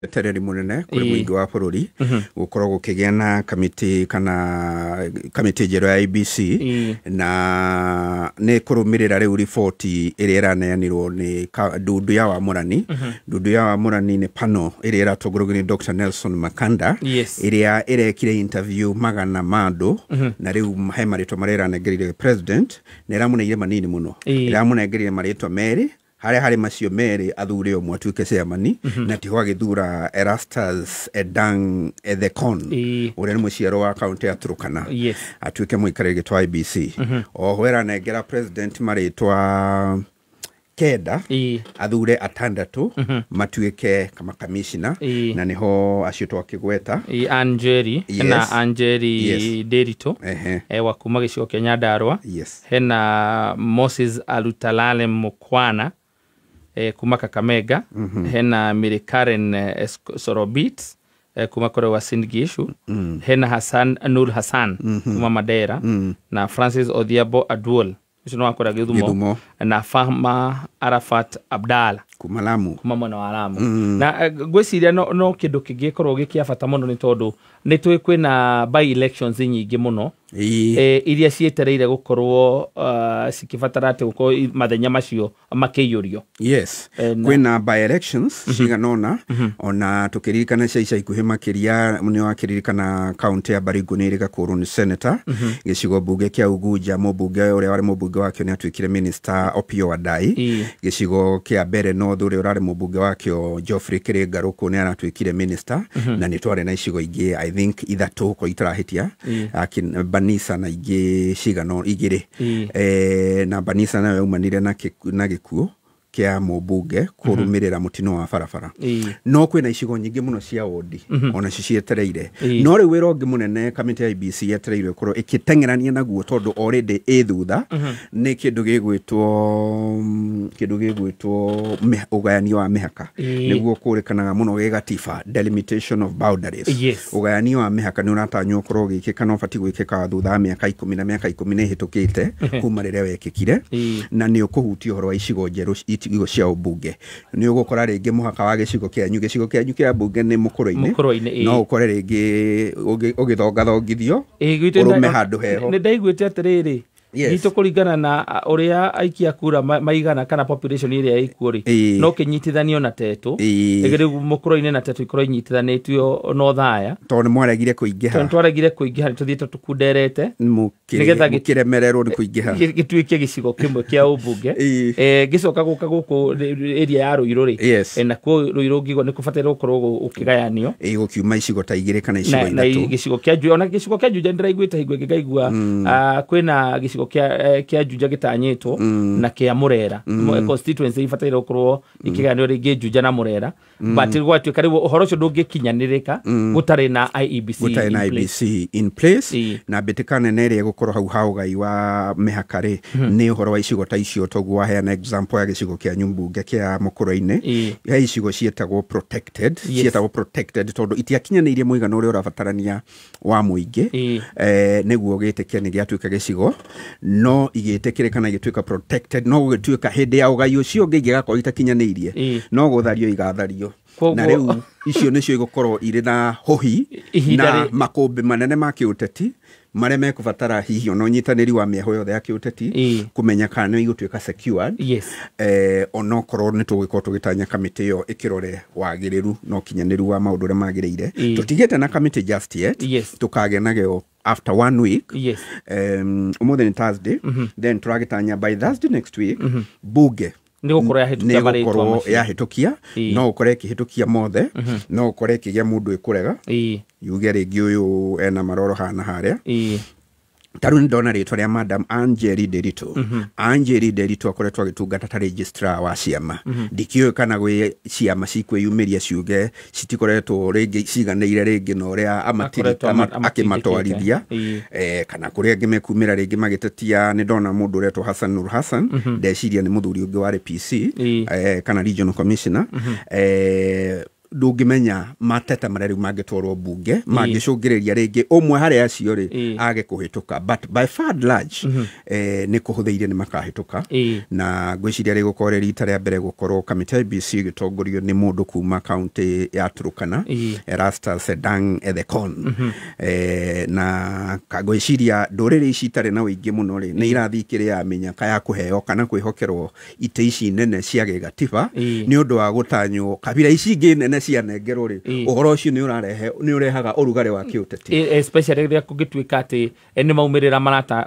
Wetereri mũnene kũrĩ mũingĩ wa bũrũri gũkorwo gũkĩgĩa na kamĩtĩ kana kamĩtĩ njerũ ya IEBC, na nĩ kũrũmĩrĩra rĩu riboti ĩrĩa ĩraneanirwo nĩ ndundu ya Wamũrani. Ndundu ya Wamũrani nĩ panel ĩrĩa ĩratongorio nĩ Dr. Nelson Makanda, ĩrĩa ĩrekire interview magana ma andũ, na rĩu he marĩtwa marĩa ĩranengerire president, na ĩramũneire manini mũno. Ĩramũnengerire marĩtwa merĩ, harĩa harĩ macio merĩ athure ũmwe atuĩke chairman, na tiho agĩthura Erastus Edang Ethekon, ũrĩa nĩ mũciaro wa kaũntĩ ya Turkana, atuĩke mũikarĩri gĩtĩ wa IEBC. Oho ĩranengera president marĩtwa 9, athure atandatũ matuĩke makamishina, na nĩho acio twakĩgweta. Anjeri, hena Anjeri Nderitu, wa kuma gĩcigo kĩa Nyandarua. Hena Moses Alutalale Mukwana, kuma Kakamega. Hena Mary Karen Sorobit, kuma kũrĩa Uasin Gishu. Hena Hassan Nur Hassan kuma Mandera, na Francis Odhiambo Aduol, ũcio nĩ wa kũrĩa Gĩthumo. Gĩthumo. Na Fahma Arafat Abdalla kuma Lamu. Kuma mwena wa Lamu. Na ngwĩciria no kĩndũ kĩngĩkorwo gĩ kĩa bata mũno, nĩ tondũ nĩ tũĩ kwĩna by elections nyingĩ mũno iria cietereire gũkorwo cikĩbatara atĩ gũkorwo mathenya macio makĩiyũrio. Kwĩna by elections cigana ũna, ona tũkĩririkana cia ica ikuhĩ makĩria, nĩ wakĩririkana kaũntĩ ya Baringo nĩ ĩrĩga kũrwo nĩ senator. Gĩcigo mbunge kĩa Ugunja, mũmbunge ũrĩa warĩ mũmbunge wakĩo nĩ atuĩkire minister, Opiyo Wandayi. Gĩcigo kĩa Mbere North, ũrĩa ũrarĩ mũmbunge wakĩo Geoffrey Kĩrĩngarũkũ nĩ aratuĩkire minister, na nĩ twarĩ na icigo ingĩ, I think ithatũ ko itarahĩtia. Banisa na ingĩ cigana igĩrĩ. Na Banisa nayo yaumanire na gĩkuũ kĩa mũmbunge kũrũmĩrĩra mũtino wa barabara. No kwĩna icigo nyingĩ mũno cia wodi onacio cietereire. No rĩu wĩra ũngĩ mũnene kamĩtĩ ya IEBC yetereirwo ĩkorwo ĩkĩteng'erania naguo, tondũ already ĩ thutha, nĩ kĩndũ gĩgwĩtwo ũgayanio wa mĩhaka, nĩguo kũrĩkanaga mũno gĩ gatiba, delimitation of boundaries. Ũgayanio wa mĩhaka nĩ ũratanywo ũkorwo ũgĩkĩka na ũbatiĩ gwĩkĩka thutha wa mĩaka 10, na mĩaka 10 nĩ ĩhĩtũkĩte kuma rĩrĩa wekĩkire. Na nĩ ũkũhutia ũhoro wa icigo njerũ, icigo cia ũmbunge. Nĩ ũgũkora rĩngĩ mũhaka wa gĩcigo kĩanyu kĩa mbunge nĩ mũkũrũ-inĩ. Mũkũrũ-inĩ, ĩĩ. No ũkore rĩngĩ ũgĩthongathongithio Gwitũ ũrũme handũ heho. Nĩ ndaiguĩte atĩrĩrĩ, gwitũ kũringana na ũrĩa aikia kura maigana kana population ĩrĩa ĩkuo rĩ, no kĩnyitithanio na Tetũ. Rĩu mũkũrũ-inĩ na Tetũ ikorwo inyitithanĩtio no thaya. Tondũ nĩ mwaregire kũingĩha. Tondũ twaregire kũingĩha, nĩ tũthiĩte tũkunderete nĩgetha Mũkĩremererwo nĩ kũingĩha. Gĩtuĩke gĩcigo kĩmwe kĩa ũmbunge. Ngĩcoka gũka gũkũ area ya Rũirũ rĩ, nakuo Rũirũ ngigua nĩ kũbataire gũkorwo gũkĩgayanio. Gũkiuma icigo ta igĩrĩ kana icigo Na ithatũ. Gĩcigo kĩa Juja, ona gĩcigo kĩa Juja nĩndĩraiguĩte hingo ĩngĩ ngaigua, kwĩna gĩcigo kĩa Juja gĩtanyĩtwo na kĩa Mũrera. Constituency ibataire gũkorwo ikĩgayanio rĩngĩ Juja na Mũrera, but gwatuĩka rĩu ũhoro ũcio ndũngĩkinyanĩrĩka gũtarĩ na IEBC gũtarĩ na in place. IEBC in place. Na mbĩtĩka nene ĩrĩa ĩgũkorwo hau ha ũgai wa mĩhaka rĩ, nĩ ũhoro wa icigo ta icio, toguo waheana example ya gĩcigo kĩa mbunge kĩa mũkũrũ-inĩ. He icigo ciĩtagwo protected, ciĩtagwo protected tondũ itiakinyanĩirie mũigana ũrĩa ũrabatarania wa mũingĩ nĩguo gĩtĩkia nĩ gĩatuĩka gĩcigo, no igĩtĩkĩrĩka na igĩtuĩka protected, no gũgĩtuĩka hĩndĩ ya ũgai ũcio ũngĩ ingĩgakorwo itakinyanĩirie, no gũthario igathario. Na rĩu icio nĩcio igũkorwo irĩ na hũhi Ihinda na makũmbĩ manene ma kĩũteti marĩa mekũbatara hihi ona ũnyitanĩri wa mĩahũ yothe ya kĩũteti kũmenya kana nĩ igũtuĩka secured. Onokorwo nĩ tũgũkorwo tũgĩtanya kamĩtĩ ĩyo ĩkĩrore wagĩrĩru na ũkinyanĩru wa maũndũ ũrĩa magĩrĩire. Tũtigĩte na kamĩtĩ just yet. Tũkagĩa nayo after one week. Ũmũthĩ nĩ Thursday, then tũragĩtanya by Thursday next week bunge Nĩ gũkorwo yahĩtũkia nĩ marĩtwa gũkorwo macio. Yahĩtũkia. No ũkore ĩkĩhĩtũkia mothe, no ũkore ĩkĩgĩa mũndũ ĩkũrega, yuge rĩngĩ ũyũ ena maroro hana harĩa. Ta rĩu nĩ ndona rĩtwa rĩa Madam Angeli Nderitu. Angeli Nderitu akoretwo agĩtungata ta registrar wa ciama. Ndikĩũĩ kana gwĩ ciama cikwĩyumĩria ciuge citikoretwo rĩngĩ ciganĩire rĩngĩ na ũrĩa Akoretwo akĩmatwarithia. amatindĩkĩte. Kana kũrĩa angĩ mekumĩra rĩngĩ magĩtetia. Nĩ ndona mũndũ ũretwo Hassan Nur Hassan, ndeciria nĩ mũthuri ũngĩ warĩ PC kana regional commissioner. Ndũngĩmenya mateta marĩa rĩu mangĩtwarwo mbunge mangĩcũngĩrĩria rĩngĩ ũmwe harĩ acio rĩ age kũhĩtũka, but by far and large nĩ kũhũthĩire nĩ makahĩtũka. Na ngwĩciria rĩgũkorwo rĩ rita rĩa mbere gũkorwo kamĩtĩ ya IEBC ĩgĩtongorio nĩ mũndũ kuma kaunti ya Turkana, Erastus Sedang Ethekon. Na ngwĩciria ndũrĩrĩ ici itarĩ na ũingĩ mũno rĩ, nĩ irathiĩ ikĩrĩaga mĩnyaka ya kũheo kana kwĩhokerwo itĩ ici nene cia gĩgatiba, nĩ ũndũ wa gũtanywo kabira ici ingĩ nene cianengerwo rĩ, ũhoro ũcio nĩ ũrarehe, nĩ ũrehaga ũrugarĩ wa kĩũteti. Especially rĩrĩa kũngĩtuĩka atĩ nĩ maumĩrĩra marata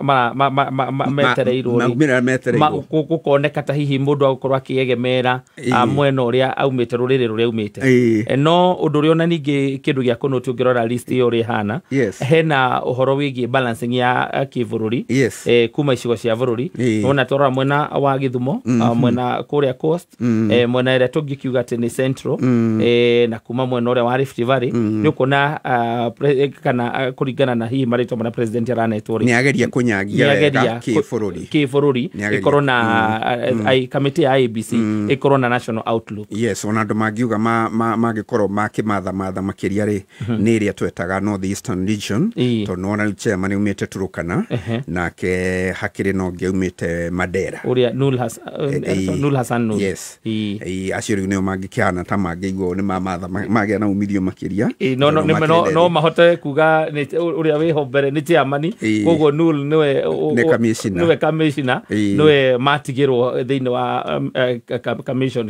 metereirwo rĩ. Maumĩrĩra metereirwo. Gũkoneka ta hihi mũndũ agũkorwo akĩegemera mwena ũrĩa aumĩte, rũrĩrĩ rũrĩa aumĩte. No ũndũ ũrĩa ona ningĩ kĩndũ gĩa kũnũti ũngĩrora list ĩyo ũrĩa ĩhana, hena ũhoro wĩgiĩ balancing ya kĩbũrũri, kuma icigo cia bũrũri. Wona twarora mwena wa Gĩthumo, mwena kũrĩa Coast, mwena ĩrĩa tũngĩkiuga atĩ nĩ Central, na kuma mwena ũrĩa wa Rift Valley, nĩ ũkuona kana kũringana na hihi marĩtwa marĩa president aranetwo rĩ, nĩ ageria kũnyagia wega kĩbũrũri. Kĩbũrũri ĩkorwo na kamĩtĩ ya IEBC ĩkorwo na national outlook. Yes, ona andũ mangiuga mangĩkorwo makĩmathamatha makĩria rĩ, nĩ ĩrĩa twetaga North Eastern Region, tondũ nĩwona rĩu chairman aumĩte Turkana, nake hakĩrĩ na ũngĩ aumĩte Mandera, ũrĩa Nur Hassan Nur. Yes. Acio rĩu nĩo mangĩkĩhana ta mangĩigua nĩ mamatha magĩa na umithio makĩria. No mahote kuga ũrĩa wĩho mbere nĩ chairman, koguo Nur nĩwe nĩ commissioner, nĩwe matigĩrwo thĩinĩ wa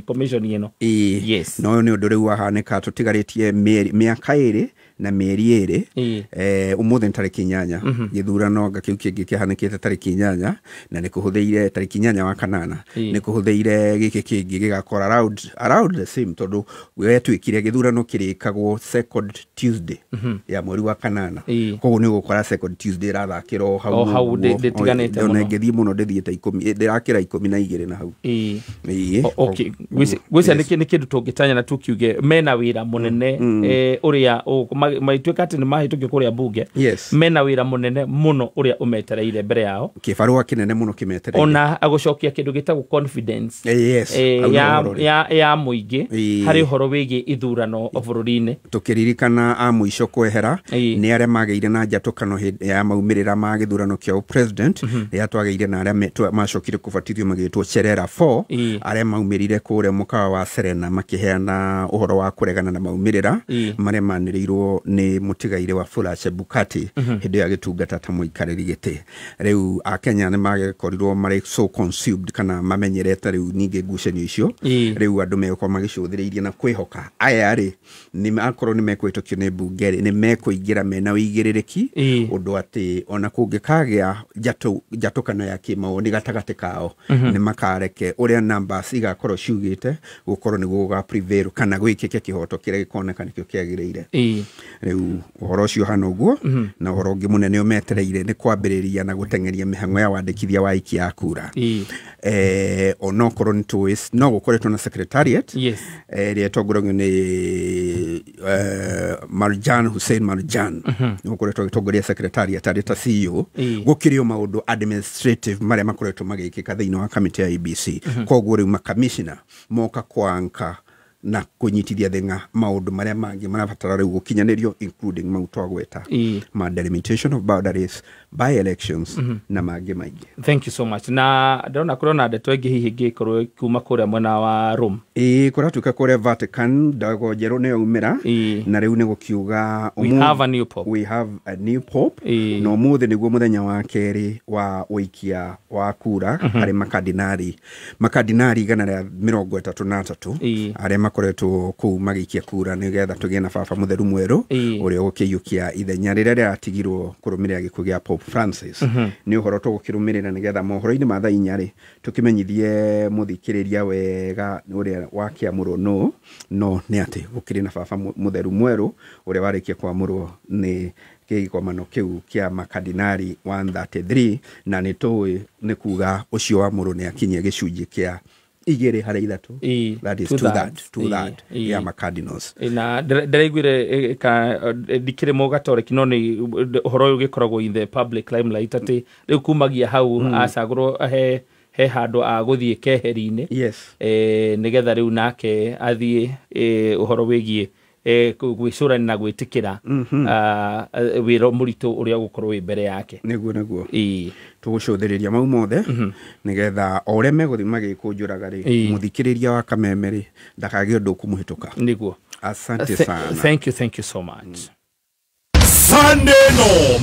commission ĩno. Yes. No nĩ ũndũ rĩu wahanĩka tũtigarĩtie mĩaka 2 na mĩeri 2. Ũmũthĩ nĩ tarĩki 8, gĩthurano anga kĩu kĩngĩ kĩhanĩkĩte tarĩki 8, na nĩ kũhũthĩire tarĩki 8 wa kanana, nĩ kũhũthĩire gĩkĩ kĩngĩ gĩgakora around the same, tondũ wetwĩkire gĩthurano kĩrĩkagwo second Tuesday ya mweri wa kanana, koguo nĩ ũgũkora second Tuesday ĩrathakĩra o hau ndĩtiganĩte mũno. Ona ĩngĩthiĩ mũno ndĩthiĩte 10, ndĩrakĩra 12 na hau. Okay, ngwĩciria nĩ kĩndũ tũngĩtanya na tũkiuge mena wĩra mũnene ũrĩa maituĩka atĩ nĩ mahĩtũkio kũrĩa mbunge, mena wĩra mũnene mũno ũrĩa ũmetereire mbere yao, kĩbarũa kĩnene mũno kĩmetereire, ona agũcokia kĩndũ gĩtagwo confidence ya mũingĩ harĩ ũhoro wĩgiĩ ithurano bũrũri-inĩ. Tũkĩririkana a mũico kwehera nĩ arĩa magĩire na njatũkano hĩndĩ ya maumĩrĩra ma gĩthurano kĩa president, rĩrĩa twagĩire na arĩa macokire kũbatithio magĩtwo Cherera 4, arĩa maumĩrire kũrĩa mũkawa wa Serena makĩheana ũhoro wa kũregana na maumĩrĩra marĩa manĩrĩirwo nĩ mũtigaire wa Wafula Chebukati hĩndĩ ya gĩtungata ta mũikarĩri gĩtĩ. Rĩu akenya nĩ magĩkorirwo marĩ so consumed kana mamenyerete rĩu ningĩ ngucanio icio, rĩu andũ megũkorwo magĩcũthĩrĩirie na kwĩhoka aya rĩ nĩ akorwo nĩ mekũhĩtũkio nĩ mbunge rĩ, nĩ mekũingĩra mena ũigĩrĩrĩki ũndũ atĩ ona kũngĩkagĩa njatũkano ya kĩmawoni gatagatĩ kao, nĩ makareke ũrĩa numbers igakorwo ciugĩte gũkorwo nĩguo gũga prevail kana gwĩkĩke kĩhoto kĩrĩa gĩkoneka nĩkĩo kĩagĩrĩire. Rĩu ũhoro ũcio hana ũguo, na ũhoro ũngĩ mũnene ũmetereire nĩ kwambĩrĩria na gũteng'eria mĩhang'o ya wandĩkithia wa aikia a kura. Onokorwo nĩ tũĩ no gũkoretwo na secretariat ĩrĩa ĩtongoragio nĩ Marjan Hussein Marjan, nĩ gũkoretwo agĩtongoria secretariat arĩ ta CEO. Gũkĩrĩ o maũndũ administrative marĩa makoretwo magĩkĩka thĩinĩ wa kamĩtĩ ya IEBC, koguo rĩu makamishna moka kwanka na kũnyitithia thĩng'a maũndũ marĩa mangĩ marabatara rĩu gũkinyanĩrio, including mau twagweta ma delimitation of boundaries, by elections na mangĩ maingĩ. Thank you so much. Na ndĩrona kũrĩ ndeto ĩngĩ hihi ĩngĩkorwo kuma kũrĩa mwena wa Rome. Kũratuĩka kũrĩa Vatican ndago njerũ nĩ yaumĩra, na rĩu nĩ gũkiuga we have a new pope. We have a new pope. Na ũmũthĩ nĩguo mũthenya wa kerĩ wa ũikia wa kura harĩ makadinari 133 arĩa makoretwo kũu magĩikia kura nĩgetha tũgĩe na baba mũtheru mwerũ ũrĩa ũgũkĩiyũkia ithenya rĩrĩa rĩratigirwo kũrũmĩrĩra gĩkuũ gĩa Pope Francis. Nĩ ũhoro tũgũkĩrũmĩrĩra nĩgetha mohoro-inĩ ma thaa 4 rĩ tũkĩmenyithie mũthikĩrĩria wega ũrĩa wakĩamũrwo no nĩ atĩ gũkĩrĩ na baba mũtheru mwerũ ũrĩa warĩkia kwamũrwo nĩ kĩgomano kĩu kĩa makadinari 133, na nĩ tũĩ nĩ kuga ũcio wamũrwo nĩ akinyia gĩcunjĩ kĩa 2 harĩ 3, that is two third ya macardinals. Na ndĩraiguire ndikĩrĩ mũgatoreki, no nĩ ũhoro ũyũ ũgĩkoragwo in the public limelight atĩ rĩu kumagia hau acagũrwo he He handũ agũthiĩ keheri-inĩ. Yes. Nĩgetha rĩu nake athiĩ ũhoro wĩgiĩ gwĩcũrania na gwĩtĩkĩra wĩra mũritũ ũrĩa ũgũkorwo wĩ mbere yake. Nĩguo tũgũcũthĩrĩria mau mothe nĩgetha o ũrĩa megũthiĩ magĩkũnjũraga rĩ, mũthikĩrĩria wa Kameme rĩ, ndakagĩe ũndũ ũkũmũhĩtũka. Nĩguo. Asante sana. Thank you so much. Sunday no.